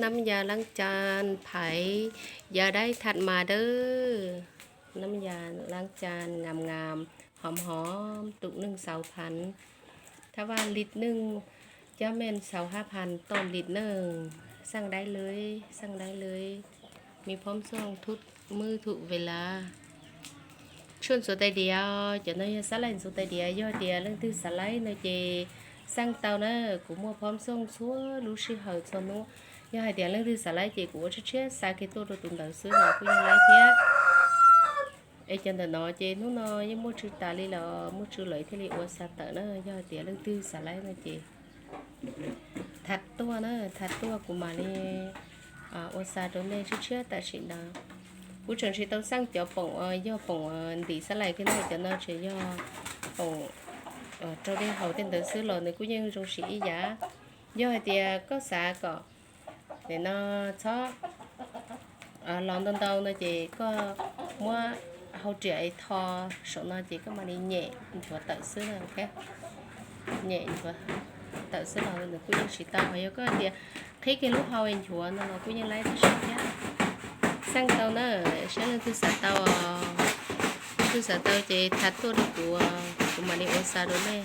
น้ำยาล้างจาน phải da đáy thật mà đó. Nắm da láng chan ngàm ngàm, hòm hòm, tụm nưng sáu phần. Thab vaj lit nưng, cab men sáu hab phan tom lit nưng. Xăng đáy lưới, xăng đáy lưới. Mi phom xoong thut mưv thụ về là. Tshuaj ntxuav tais diav, cov no yog xab laij ntxuav tais diav, yog hais tias leej twg xav laib no ces xaj tau na, kuv muaj phom xoong txhua lub sij hawm txhua hnub. Yog hais tias leej twg xav laib ces kuv ua tshiab tshiab xa kiag tuaj rau tus ntawd xwb los kuj yeej laib thiab. Es cov ntawm no ces hnub no yeej muaj tsw tas li los muaj tsw lawm thiaj li ua xa tawm na, yog hais tias leej twg xav laib no ces tham tuaj na, tham tuaj kuv mam li ua xa rau nej tshiab tshiab tam sim ntawd. Kuv tseem tsis tau xaj cov poom, yog poom ntim xab laij kiag na, cov no tseem yog poom rau dej haus tej ntawd xwb los nws kuj yeej zoo siv ib yam. Yog hais tias koj xav kom nim no txhob los ntau ntau no ces koj muab hau riam es tho saum no ces koj mam li nyem nchuav tawm xwb na, ok. Nyem nchuav tawm xwb los nws kuj yeej siv tau, ho yog koj hais tias qhib kiag lub hau es nchuav no los kuj yeej laib tib si thiab. Xaj tau na, saib leej twg xav tau, leej twg xav tau ces tham tuaj rau kuv, kuv mam li ua xa rau nej.